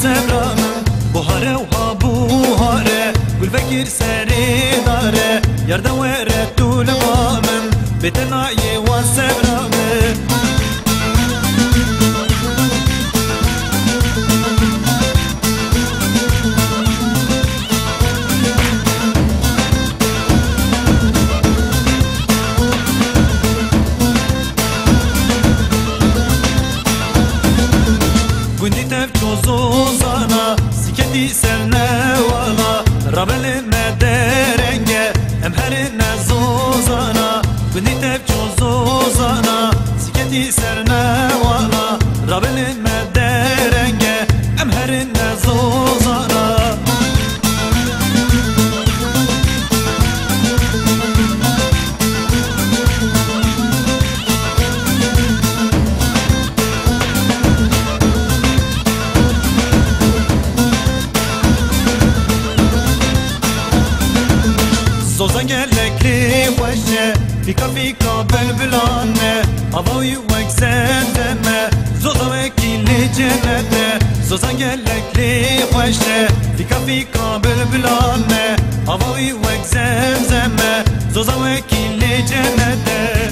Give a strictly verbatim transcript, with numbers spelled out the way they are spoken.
Sebra min, buhare û ha buhare, gul vekir serê dare, yar de were tu li ba min, bê te nayê wa sebra min. Gundî tev ço zozana, siketî ser newala, rabelê me derenge, em herine zozana. Gundî tev ço zozana, siketî ser newala, rabelê me derenge, em herine zozana. Zoza gelek lê xweş e, fîka fîka bilbilan e, ava wî wek zemzem e, zoza wekî lê cennet e. Zoza gelek lê xweş e, fîka fîka bilbilan e, ava wî wek zemzem e, zoza wekî lê cennet e.